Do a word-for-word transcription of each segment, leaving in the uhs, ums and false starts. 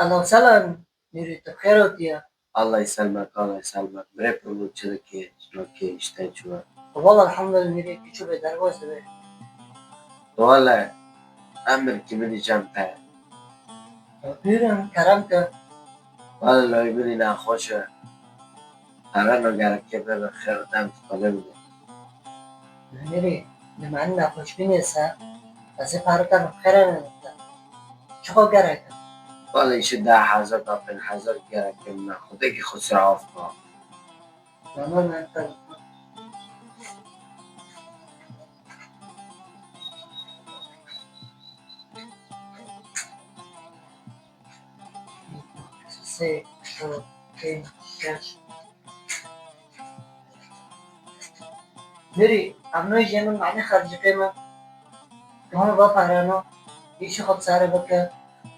Selam selam, Nûrî, tu xêr hatiye. Allah yî selmek, Allah yî selmek. Birê pir bû, çi dikê, çi nakê, îşte çi we? Wala elhamdülillah, Nûrî, tu çi bê, derbas dibe. Wala, emir ki min î cem te. Buyurun, kerem ke. Wala, lawê min î nexweş e. Pere nagereke bebe xêr dem tu qelê bide. Nûrî, li me nexweşbînê se, ez ê pere te bixêrene te. Çiqo gerek e? Wala îşi deh hezar ta pênc hezar gerek e min. Xwedekî xwe sira af ka. Tamam, ben te Sê, çar, pênc, şeş. Nûrî, ev nû jê min manî xerciqê min. Hûn va parano, îşi xwe sare bike,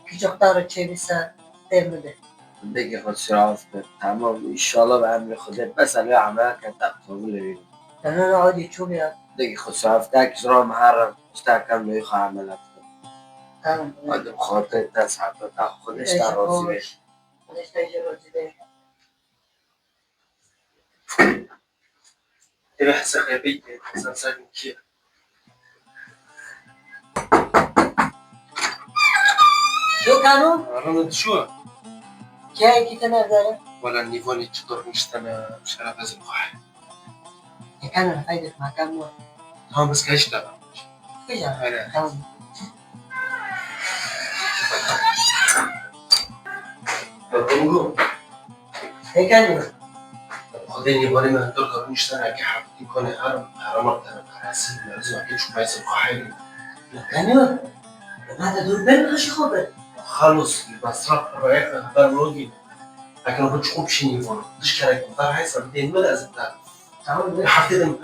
kîçok ta re çêbî ser, tê min de. Xwedekî xwe sira af ke. Tamam, înşallah bi emrê Xwedê. Bes ez vê emela ke te qebûl e. Te ne ne odî çû ya. Xwedekî xwe sira af ke, ki zira muharrem, işte kem lê xwe emela ke. Tamam. Hadi xatir te saate ta Xwedê işte razî be. Xwedê işte razî be. Eve hesa xebî, hesa ser kî? Ço kano? Rana dişo. Kiyayekî te nerdare? Wala nîvanî çi qirniştene, şeref ez xwe. Yekana faydet makam wa. Tam biz kaç tane? Kıca. Öyle. Tamam. Kongo. Pekala. Xwedê nîvanî me tur kabin işte ne ki hafti kone haram, haram aktar, karası, lazım ki çok faysa kahaydı. Kanyo, ma da dur ben kaşı xo ben. Xalos, masraf, rayek, haber logi. Lakin bu çok bir şey nîvan. Dış kerek, dar haysa bir değil mi lazım da? Tamam, ne? Hafte de mi?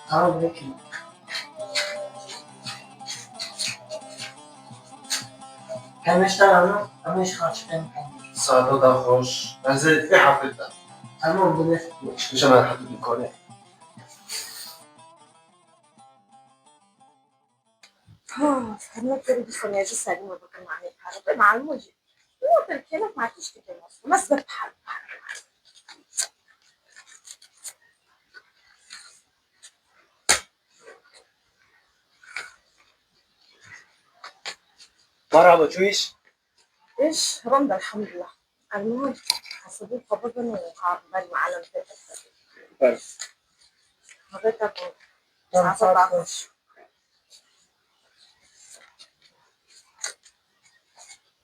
Tamam, peki. Kemeşten alın, ama hiç karşı ben kendim. Saate da hoş. Ben size bir hafta. Tamam, bu ne? Çıkışa ben hafta bir konu. Ha, fermek beri bir konuya bir selim oldu kırmani. Arada malum olacak. Yok, bir kere markış gidiyor. Nasıl bir par-, par-, par-. Merhaba, çu iş? İş, ronda, elhamdülillah. Elmuhim, hesabı kabul ben o, ha, ben alem pek. Evet. Abi, tabii. Tamam, sağ ol.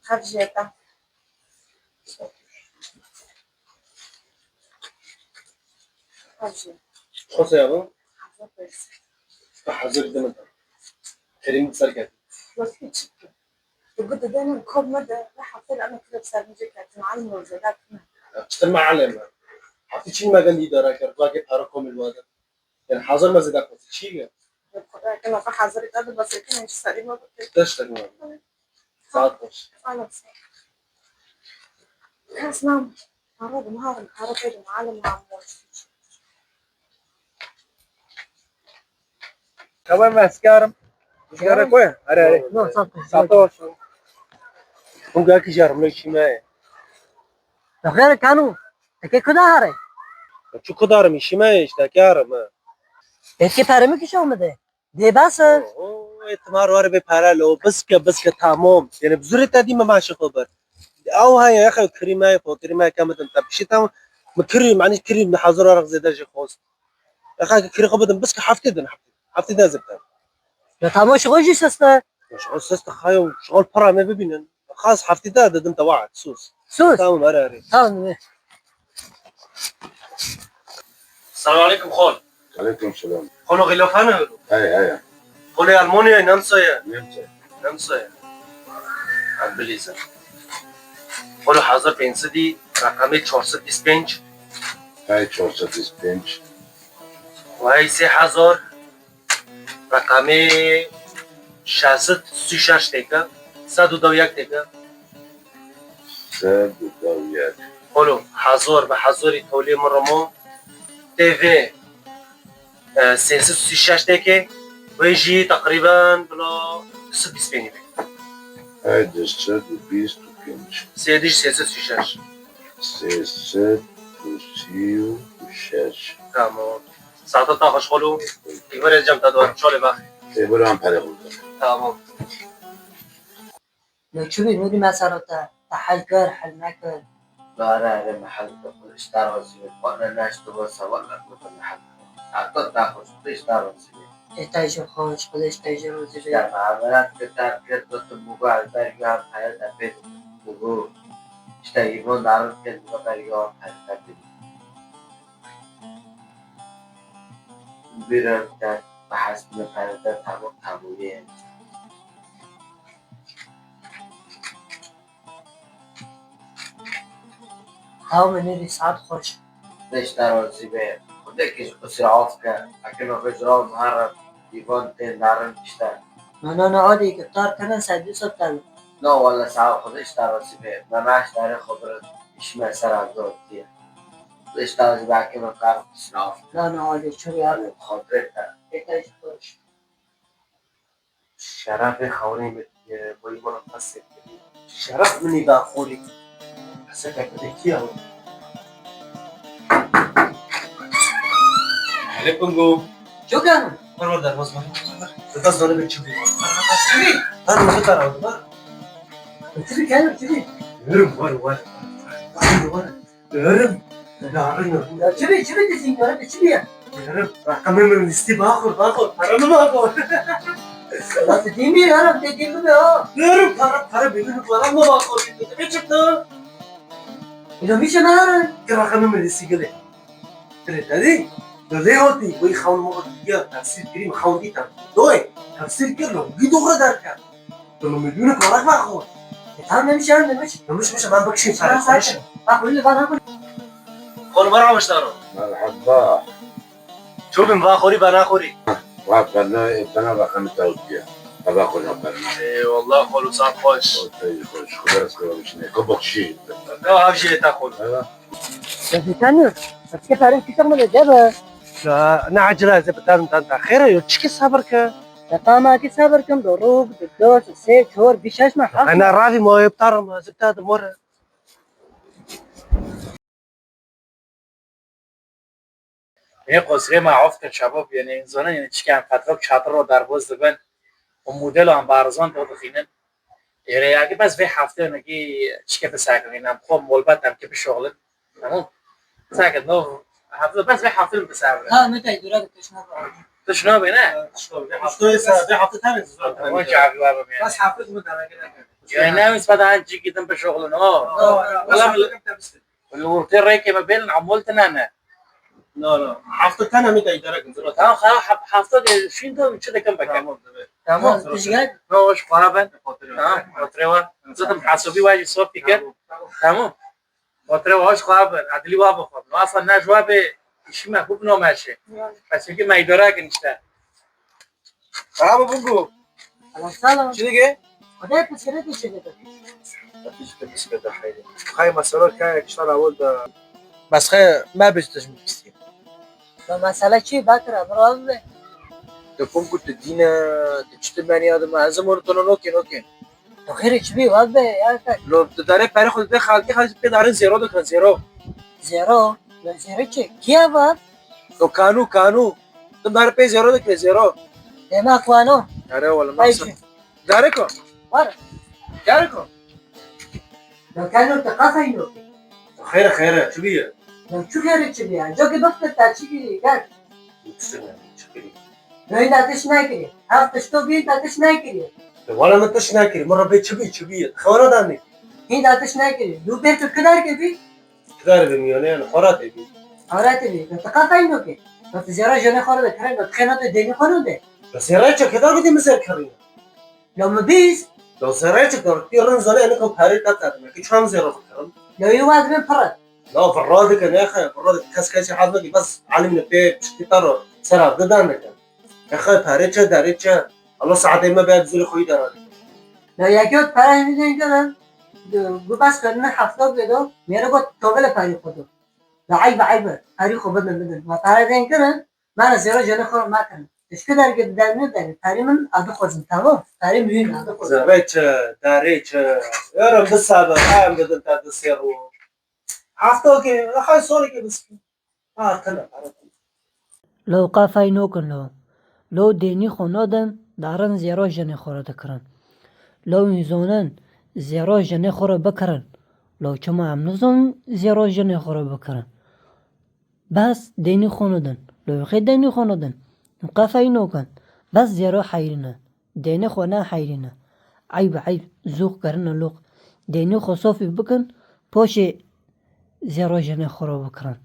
Xerciyeta. Xerciyeta. Xose ya bu? Hazır. Hazır değil mi? Kerim serket. Yok, hiç. Tu bi didênin kop me de, ne haftel ana kireb ser min jê ketin, alim roze da kine. Çitir me alem. Hafte çin me gel idare kir, vake para komil wade. Yani hazır me zêde xwest. Çi ye? Kena ka hazır ita de bas kine, hiç sarî me bike. Deş tak me. Saat baş. Aynen. Kes nam. Para de marim, para de malim nam. Tamam, eskarım. Sigara koy. Are, are. Yok, sağ ol. Sağ ol. Hûn gel ki jarım, ne işim ye? Xêr kano. Eke kuda hare? Çi kudarım, işim ye işte, karım ha. Peki paramı kişi olmadı? De bas. Oo, ê timar were bê pere lo, biske, biske, tamam. Yani bi zûrê te dî me maşê xwe bir. Ew heye, yaxa kirî me, potirî me, kemitin te pişî tam. Mi kirî, mani kirî, mi hazir were zêde jî xwest. Yaxa kirî xwe bidim, biske heftê din, heftê. Heftê din zirte. Ya tamam, şixul jî seste. Ya şixul seste, xayo, şixul para me bibînin. Xas heftê de dedim te vaat, sus. Sus. Tamam, are, are. Tamam. Selam aleyküm xol. Aleyküm selam. Xolo xilofane. Hey, hey. Xolo Almanya nemsoye. Nemsoye. Nemsoye. Bilîze. Xolo hazır pênc sedî, rakamê çar sed bîst pênc. Hey, çar sed bîst pênc. Vay sê hezar. Rakamê şeş sed sî û şeş têke, sed û deh yek têke. Sed û deh yek. Xolo, hezar bi hezarî tolê min rimo. Tê vê, e, sê sed sî û şeş têke, wê jî teqrîben bila du sed bîst pênc be. Hey, du sed û bîst û Sêdî ji sê sed û şeş. Sê sed û sî û şeş. Tamam. Saeta te xweş xwelo. Îvarê cem te dwarim. Şolê baxê. Ê, bira em perê xwe bidin. Tamam. Lê çi bî, nûdî mesela te, te hel kir, hel nekir? Nare, erê me hel kir, xwe ji te razî be. Xwe ne neşt bo sewa me, xwe ne hel kir. Heta te xwe ji te ji te razî be. Ê te jî xweş, Xwedê ji te jî razî be. Îşte me emanet kir, te kir, gotim, bû, ez ber guhan pere te pê bû. Îşte îvan darin kir, bû, ber guhan pere te pê bû. Bîra te, te hez bi pere te, tamam, tamam, ye. Hew min nêrî saet xweş. Xwedê ji te razî be. Xwedê kê ji qisir af ke. Eke me vê jira û niha re îvan tên darin işte. Na, na, na, adê ke tar kene ser dîsa tar. Na, wele sağ ol, Xwedê ji te razî be. Me naş darê xwe birin. Îş me ser azor diye. Xwedê ji te razî be, eke me kar qisir af ke. Na, na, adê çi ya. Xatirê te. Ê te jî xweş. Şerefê xewrê min, e, boyî min qesek. Şeref minî da xorî. Qesek ek bide kî ew? Aleykum go. Çok hanım. Var var, derbaz var. Derbaz var, bir çubuğu. Çubuğu? Var mı? Var. Çubuğu gel, çubuğu. Yürü, var, var. Var, var. Diyorum. Yarın. Ya çi bî, çi bî dizîn, yarın çi bî ya? Yarın. Rakamê min lîstî baxur, baxur. Paramı baxur. Ya tu dîn bî yarın, te dîn bî ha. Diyorum, para, para benim, paramı baxur. Ne çıktı? Ya bir şey mi yarın? Ki rakamê min lîstî gele. Dire dedi. Böyle oldu. Bu xawn mu ya tefsir kirim xawn dî tam. Doy. Tefsir kir lo. Bir doğru derken. Tu min dûne karak va xwe. E, tamam, demiş, yarın demiş. Demiş, demiş, ben bakışayım sana, konuşayım. Bak, öyle bana bak. Oğlum, var almışlar o. Merhaba. Çobin, va xorî, bana xorî. Va bana, e, bana bakanı tavuk diye. Baba koca bana. Eyvallah, oğlum, sen hoş. Hoş, hoş. Kudret koymuş ne? Kabak şey. Ya, abi, şey, ta xorî. Evet. Ya, sen ne? Eske parin kişak mı de, debe? Ya, ne acele, zebtan, tan, ta. Xêr e, yo, çike sabır ke. Te qama kî sebir kim, du rûk, du dos, sê, çor, bî şeş me, heft me. Ana ravî ma iptal ma zipta de more. Ê qosrê ma of ke şabab, yani, zanin, yani, çikan, fatra çatir ro derbaz dibin. O model an barzan to dixînin. Êrê ya ki bes vê hefte ne ki çike bisekirîn, em xwe molbet em ki bişoxlin. Tamam. Sakit, no. Hafta bes ve hafta mı sabır? Ha, ne tay dura da tişna ba. Tişna be ne? Tişna be. Hafta ise bir hafta tabii zor. Ama cevabı var mı yani? Bes hafta mı da ne kadar? Yani ne biz bada hangi gidin bir şoğlun o. Ulan bu te reyke me belin amol tane ne? No, no. Hafta tane mi da idare kin? Tamam, ha, hafta de şimdi bir şey de kan bakar. Tamam, tabii. Tamam. Tişgel. No, hoş para ben. Tamam, oturuyor. Zaten hasubi var, sofi gel. Tamam. Xatirê we xweş, xwe bir, edilî we bixwe. Asla ne ji we bê, îşî me xwe bino meşê. Bes çimkî me îdare kin işte. Merhaba Bungu. Aleyküm selam. Çi dike? Xwedê pirsgirêkê çi dike? Hepî ji te pirsgirêk de heyre. Xay mesela kayek ştan awil de. Bes xê me bêj tu ji min pirsgirêk. Ya mesele çi? Bakir, emir abi be. Tu Bungu tu dîne, tu çi tu beniya de me. Ez ê mor tu nokê nokê. Tu xêrê çi bî, vat be, ya kek. Lo, tu darê perê xwe dide xalkê, xalkê pê darin zêro dikin, zêro. Zêro? Lo, zêro çi? Kî ye vat? Lo, kanû, kanû. Tu darê pê zêro dikine, zêro. Dema kuano. Yare wala, nasıl? Darê ko? Var. Darê ko? Lo, kanû te qafayî lo. Xêre, xêre, çi bîye? Lo, çi xêrê çi bîye? Coke bifte te çi bîye, gel. Çi bîye? Rênda tişt nekirî. Ev tişto bîn te tişt nekirî. Wala min tişt nekirî. Min re bê çi bî, çi bî? Xewra danî. Hîn te tişt nekirî. Du pêr tu kidar ke bî? Kidar bî miyane, yani xora tê bî. Xora tê bî. Tu qafayî no ke. Tu zêra jene xora de kirî, tu xêna tu dênî xora de. Tu zêra çi kidar bidî min ser kirî? Lo min bîst. Lo zêra çi kar? Ti rin zane, yani ko pare kat kat. Ki çan zêra kirin? Lo yê waz bin pire. La virra dike, nexe, virra dike, kes kesî hez nake, bes alimine pê piştî te re ser avde dan dike. Nexe, pere çe, derê çe. Allah saetê me be, bi zûrê xwe yî dara dike. La yekê got pere hînî dên kirin, gu bes kirine hefta bê do, mêre got tobele perî xwe do. La eyb e, eyb e, perî xwe bidin, bidin. Ma pere dên kirin, me re zêro jene xwe me kirin. Üsküdar gibi derine derin. Tarih min adı Kozum, tamam. Tarih mühim adı Kozum. Zerre çi, darê çi. Yorum bi sabır, hem dedim te di sê rû. Hafta ki, hay sonraki biz. Ha, tamam. Lo qafay nokin lo. Lo dênî xwe nadin, darin zêro jinê xwe re dikirin. Lo wî zonin zêro jinê xwe re bikirin. Lo çima em nizonin zêro jinê xwe re bikirin? Bes dênî xwe nadin. Lo wî xê dênî xwe nadin. Qafay nokin. Bes zêro heyrîne. Dênê xwe ne heyrîne. Eyb eyb, zû kirine lûq. Dênî xwe sofî bikin, poşê zêro jinê xwe re bikirin.